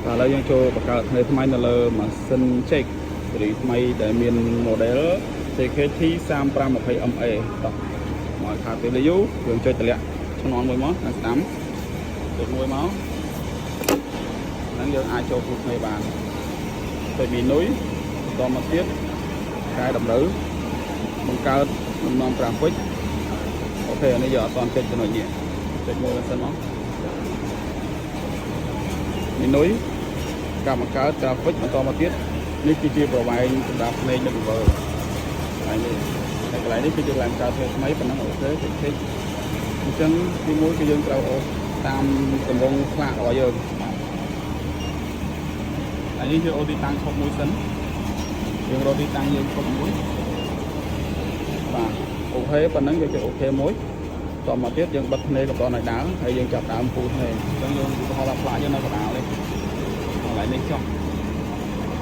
ឥឡូវយើងចូលបង្កើតថ្មីថ្មីនៅលើម៉ាស៊ីនចេកស៊េរីថ្មីដែលមាន model CKT 3520 MA តោះមកខាតពេលយូរយើងចុចតម្លាក់ឈ្នាន់មួយមកខាងស្ដាំចុចមួយមកហ្នឹងយើងអាចចូលគូថ្មីបានចុច menu បន្តមកទៀតកែតម្រូវបង្កើតលំនាំ graphic OK អានេះយើងអត់ទាន់ចុចចំណុចនេះចុចមួយសិនមក menu ការបង្កើត graphic បន្តមកទៀតនេះគឺជាប្រវែងសម្រាប់ភ្នែកនិងវិលកន្លែងនេះហើយកន្លែងនេះគឺជាកន្លែងបង្កើតភ្នែកថ្មីប៉ុណ្ណឹង OK ចុច tick អញ្ចឹងទីមួយគឺយើងត្រូវអូសតាមទម្រង់ផ្លាករបស់យើងបាទហើយនេះគឺអូសទីតាំងឈប់មួយសិនយើងរកទីតាំងយើងឈប់មួយបាទ OK ប៉ុណ្ណឹងយើងចុច OK មួយតមកទៀតយើងបិទភ្នែកកំដរឲ្យដើរហើយយើងចាប់ដើមពូភ្នែកអញ្ចឹងយើងឧទាហរណ៍ថាផ្លាកយើងនៅកណ្ដាលនេះកន្លែងនេះចុះ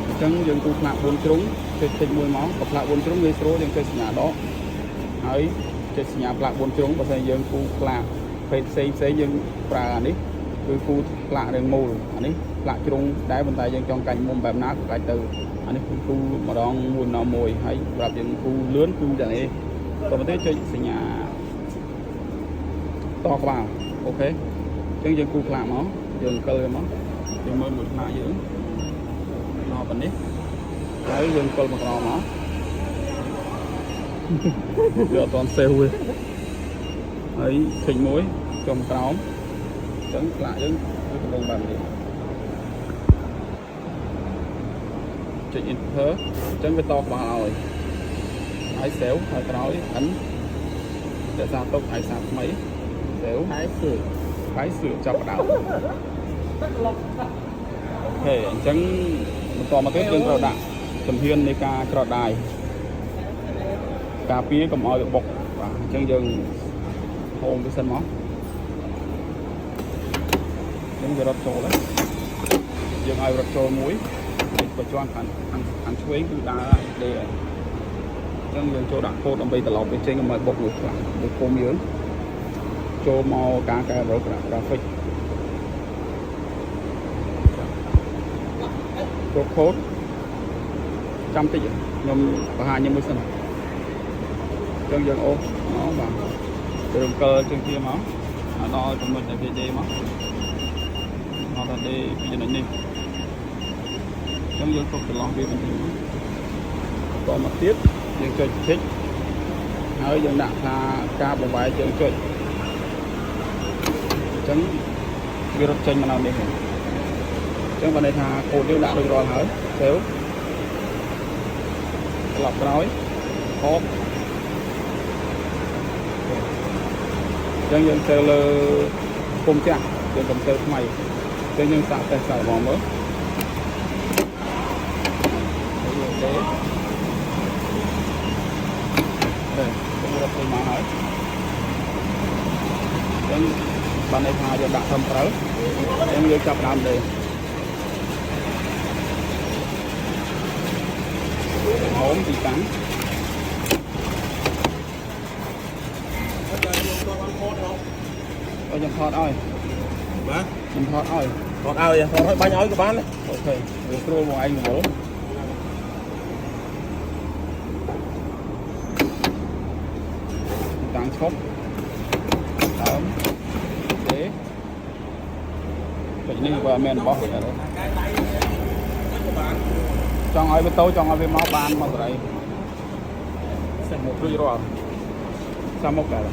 អញ្ចឹងយើងគូផ្លាក4ជ្រុងចុចតិចមួយមកក៏ផ្លាក4ជ្រុងងាយស្រួលយើងចុចសញ្ញាដកហើយចុចសញ្ញាផ្លាក4ជ្រុងបើសិនយើងគូផ្លាកភេទផ្សេងផ្សេងយើងប្រើអានេះគឺគូផ្លាករាងមូលអានេះផ្លាកជ្រុងដែរប៉ុន្តែយើងចង់កាច់មុំបែបណាក៏កាច់ទៅអានេះគឺគូម្ដងមួយម្ដងមួយហើយសម្រាប់យើងគូលឿនគឺតែនេះតទៅទៀតចុចសញ្ញាតក្បាល OK អញ្ចឹងយើងគូផ្លាកមកយើងអង្គិលវាមកយើងមើលមួយផ្លាកយើងដល់ប៉ុណ្នេះហើយយើងអង្គិលមកក្រោមមក វាអត់ទាន់ save ទេហើយឃើញមួយចុំក្រោមអញ្ចឹងផ្លាកយើងគឺកំពុងបែបនេះចុច enter អញ្ចឹងវាតក្បាលឲ្យហើយ save ហើយក្រោយ n រក្សាទុកឯកសារថ្មី save 开始 ហើយសឿចាប់ផ្ដើម OK អញ្ចឹងបន្តមកទៀតយើងត្រូវដាក់ជំហាននៃការក្រដៃការពារកុំឲ្យវាបុកបាទអញ្ចឹងយើងហូមវាសិនមកអញ្ចឹងវារត់ចូលហើយយើងឲ្យរត់ចូលមួយហើយបើជាន់ខាងខាងខាងឆ្វេងគឺដើរហើយដេហើយអញ្ចឹងយើងចូលដាក់កូដដើម្បីត្រឡប់វាចេញកុំឲ្យបុកមួយខ្លះមួយពុំយើងចូលមកការកែរក graphic ចូលកូដចាំតិចខ្ញុំបង្ហាញខ្ញុំមួយសិនអញ្ចឹងយើងអូសមកបាទទៅរំកិលជើងជាមកដល់ចំណុចដែលវាដេមកដល់ដេពីចំណុចនេះអញ្ចឹងយើងទុកចន្លោះវាបន្តិចមកបន្តមកទៀតយើងចុច tick ហើយយើងដាក់ថាការបង្វែរជើងចុចអញ្ចឹងវារត់ចេញមកនៅនេះហ្នឹងអញ្ចឹងបើន័យថាកូដយើងដាក់រួចរាល់ហើយ save ត្រឡប់ក្រោយហបអញ្ចឹងយើង save លើពុំចាស់យើងកុំ save ថ្មីអញ្ចឹងយើងសាកតេស្តសាកល្បងមើលហើយយើងទេទេខ្ញុំរត់ទៅមកហើយអញ្ចឹងបានន័យថាយើងដាក់ត្រឹមត្រូវអញ្ចឹងយើងចាប់ដើមទេហូមទីតាំង អខ្ញុំថតឲ្យ បាទ ខ្ញុំថតឲ្យ ថតឲ្យថតឲ្យបាញ់ឲ្យក៏បានដែរ OK វាស្រួលមកឯងវល់តាំងឈប់ដើមទេចុចនេះបើអត់មានរបស់ទេចង់ឲ្យវាទៅចង់ឲ្យវាមកបានមកសេរីសេះមករួចរាល់សាមុកដែរ